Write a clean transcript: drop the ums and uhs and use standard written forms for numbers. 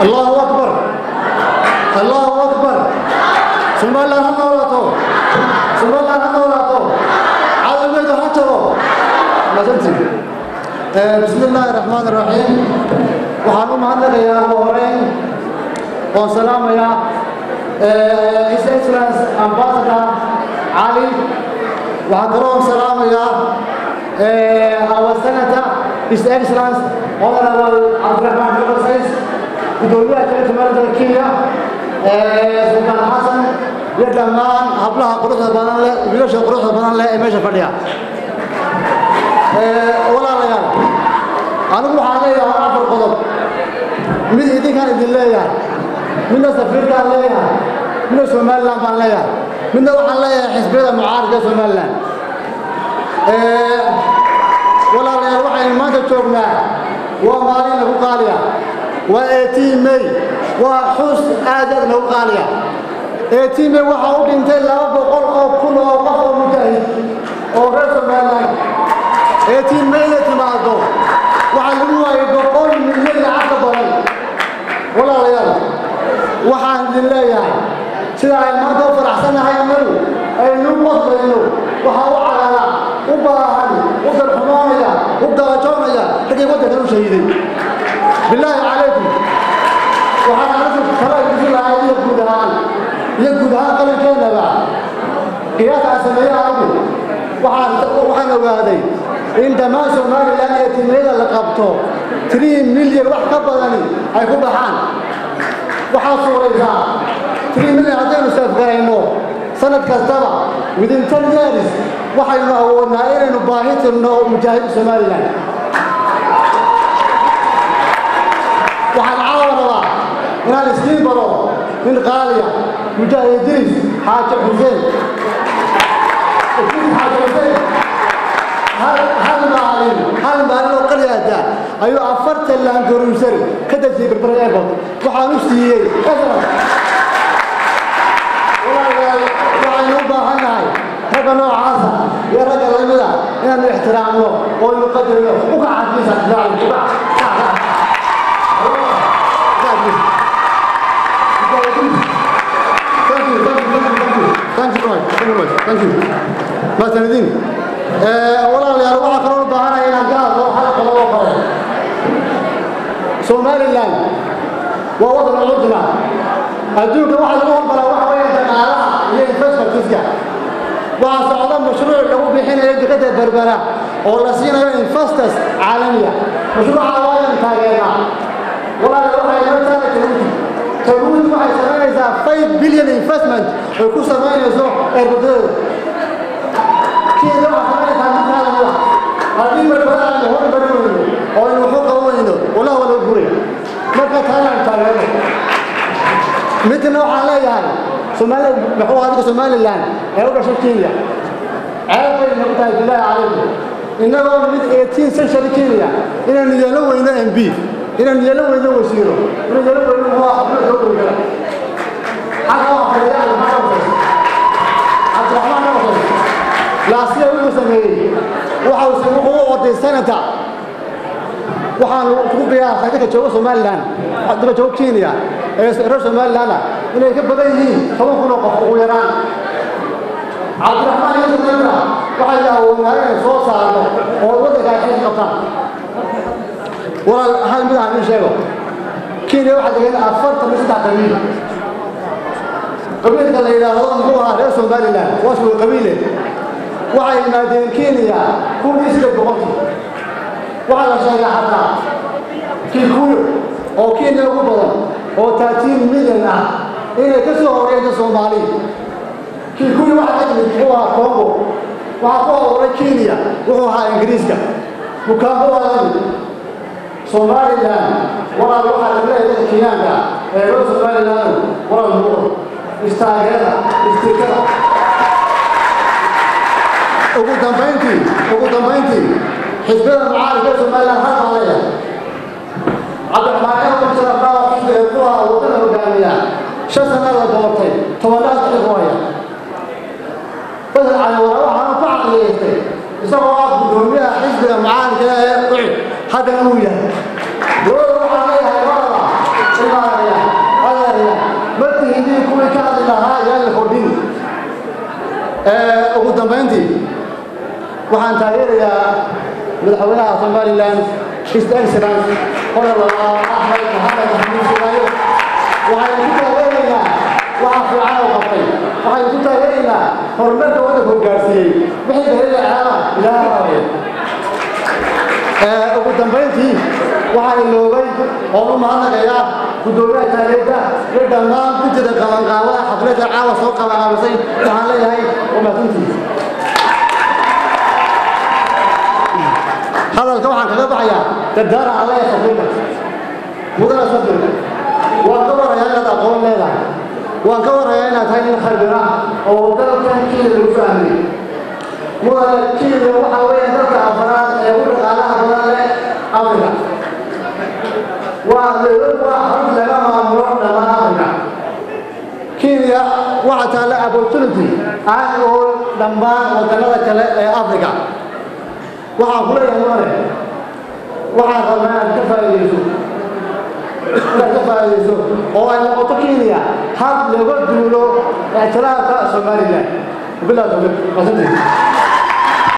Allahu akbar, Allahu akbar. Somaliland ha noolaato, Somaliland ha noolaato, cadowgeedu ha jabo. Mahadsantiin. Bismi illaahi raxmaan raxiim. Waxaan u mahadnaqayaa ugu horeyn oon salaamayaa His Excellence Ambassador Cali. Waxaan kaloo salaamayaa our Senator, His Excellence Honorable Cabdiraxmaan Oversize, gudoomiyaha jaaliyadda Somaliland Kenya, Sultaan Xasan, iyo dhammaan hablaha quruxda badan leh, wiilasha quruxda badan leh ee meesha fadhiya. Walaalayaal, anigu waxaan leeyahay afar qodob. Mid idinkaan idin leeyahay, midna safiirkaan leeyahay, midna Somaliland baan leeyahay, midna waxaan leeyahay xisbiyada mucaaradka ee Somaliland. Walaalayaal, waxaynu maanta joognaa waa maalin nagu qaaliya, waa 18 May, waa xus aad aad nagu qaaliya. 18 May waxaa u dhintay 200,000 oo qof oo mujaahid oo reer Somaliland. 18 May inay timaado waxaa lagu waayay 100 milyan lacag ka badan. Walaalayaal, waxaan idin leeyahay, sida ay maanta u faraxsanahay annagu aynu qoslayno, waxaa u cagala, u baahan, u darxumoonaya, u gaajoonaya raggii waddankan u shahiiday. Bilaahi calaykum, waxaan anigu tala idin lahay iyo guud ahaan qalankeenaba. Qiyaas aan sameeye anigu waxaan ogaaday in dhammaan Somaliland ee timiyada la qabto 3 milyan wax ka badani ay ku baxaan. Waxaa suuraysaa 3 milyan haddaynu seefgarayno sanad kastaba, within 10 years waxaynu awoodnaa inaynu baahi tirno mujaahid Somaliland. Waxaan caawa rabaa inaan iskiin baro nin qaaliya, Mujaahid Idriis Xaaji Xuseen. Idriis Xaaji Xuseen hal maalin oo qaliyaada ayuu 40 Land Cruiser ka dejiyey Berbera Airport. Waxaan u siiyey. Walaalayaal, waxaynu u baahan nahay ragga noocaasa iyo ragga lamida inaanu ixtiraamno oo aynu qadarino. U kaca kiisa, ukaca, ukaca. Thank you, thank you, thank you, thank you, thank you very much, thank you. Mahadsanidin. Walaalayaal, waxaa kaloo u baahanaya inaan ka hadlo hal qodob oo kale. Somaliland waa waddan curdina. Adduunka waxa lagu hormaraa waxa weeye dhaqaalaha iyo investmentska. Waxaa socda mashruuc lagu bixinayo dekadda Berbera oo la siinayo investors caalamiya. Mashruuca waa inaan taageernaa. Walaalayaal, waxay inoo taala Jabuuti. Jabuuti waxay samaynaysaa 5 billion investment ay ku samaynayso airportadooda. Kenya waxaa samaynaysaa mid caalamiya. Haddii Berbera aynu hormarin weyno oo aynu waxu qaban weyno, wallahi waa laga guray. Marka taana aan taageerno. Midna waxaan leeyahay Soomaaliya, muxuu ahaa, dadka Somaliland ee u dhashay Kenya, ceeb bay nagu tahay, bilaahi calaykum, innagoo mid 18 century Kenya inaynu yeelan weyno MP, inaynu yeelan weyno wasiiro, inaynu yeelan weyno, muxuu ahaa, xubno soo gurgala. Xagga waa fadhiya Cabdiraxmaan Cabdiraxmaan laasiya. Wuxuu sameeyey, waxa uu wuxuu u orday senator. Waxaan ku qiyaasay dadka jooga Somaliland, dadka jooga Kenya ee reer Somaliland inay ka badan yihiin 10,000 oo qof ugu yaraan. Cabdiraxmaan iyo Sanadra waxay awoodnaa inay soo saarno oo waddanka ay xil qabtaan. Walaal, hal mid aan idiin sheego. Kenya waxaa degan 43 qabiil. Qabiilka la yidhaahdo, muxuu ahaa, reer Somaliland waa isku qabiile. Waxay yimaadeen Kenya 1800-kii. Waxaa la sheegay xataa Kikuyu oo Kenya ugu badan oo 13 million ah inay ka soo horeeyeen Soomaali. Kikuyu waxaa ka yimid, muxuu ahaa, Congo. Waxaa ku abuuray Kenya, wuxuu ahaa, Ingiriiska. Mukaambo waa lamid. Somaliland, walaal, waxaa laga leeyahay dadka Kenyaanka ee reer Somaliland, walaal, muur istaageera istikada. Ugu dambayntii, xisbiyada mucaaridka ee Somaliland hal baan leeyahay. Cabdiraxmaan Sharafaa xisbiga ku ahaa waddada hogaamiya, 5 sana la doortay, tobanaad xil ku haya. Basal Cali Wara waxaanu ku caqliyeystay isagoo ah guddoomiyaha xisbiga mucaaridka ee UCID, haddana uu yahay dowladda. Waxaan leeyahay maraba Dambayntii waxaan taageerayaa madaxweynaha Somaliland, His Excellence Honorable Axmed Maxamed Maxamuud Siilaayo. Waxaynu ku taageeraynaa waxa fiican oo qabtay, waxaynu ku taageeraynaa horumarka waddanku gaarsiiyey. Wixii daliila ceeba Ilaaha raabaya. Ugu dambayntii waxaan iloobay oon u mahadnaqayaa guddoomiyaha taageerda iyo dhammaan guddida qabanqaabada xafladda caawa soo qabanqaabisay. Waxaan leeyahay waa mahadsantihiin. Hadalka waxaan kaga baxayaa dardaara aan leeyahay safiirka. Mudana safir, waan ka warayaa inaad aqoon leedahay, waan ka warayaa inaad tahay nin khabira oo dalkan Kenya lagu fahmay. Mudane, Kenya waxaa weeye dalka afraad ee ugu dhaqaalaha badan leh Africa, waa waa xarun laga maamulo dhammaan Africa. Kenya waxaa taalla opportunity aan oo dhammaan wadannada kale ee Africa. Waxaan ku leeyahay mudane, waxaan rabnaa inaad ka faa'iidayso, inaad ka faa'iidayso oo ay noqoto Kenya hab laga duulo ictiraafka Somaliland. Wabillahi tawfiiq, masantii.